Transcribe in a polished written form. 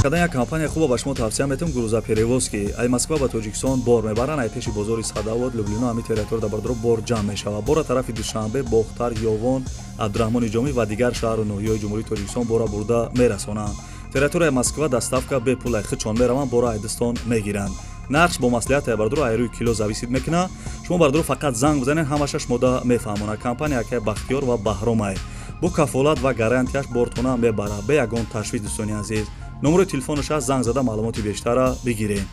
Кадан як компания хуба ба шумо тавсия метавам, грузоперевозки. Ай Москва ба Тоҷикистон бор мебаранд, ай пеши бозори Садовод, Люблино, ҳами территория бардоро бор ҷамъ мешавад. Бора тарафи Душанбе, Бохтар, Ёвон, Абдураҳмони Ҷомӣ ва дигар шаҳру ноҳияҳои Ҷумҳурии Тоҷикистон бора бурда мерасонанд. Территорияи Москва доставка бепул, ай хичон мераванд, бора айдистон мегиранд. Нархш бо маслиҳат, бардоро, ай рӯи кило зависит мекунад. Шумо, бардоро, фақат занг бизанед, ҳамаша шумода мефаҳмонад. Компания акай Бахтиёр ва Баҳромай бо кафолат ва гарантияш бортона мебарад, бе ягон ташвиш. Дӯстони азиз, номерои телефонаш аст, занг зада маълумоти бештара бигиред.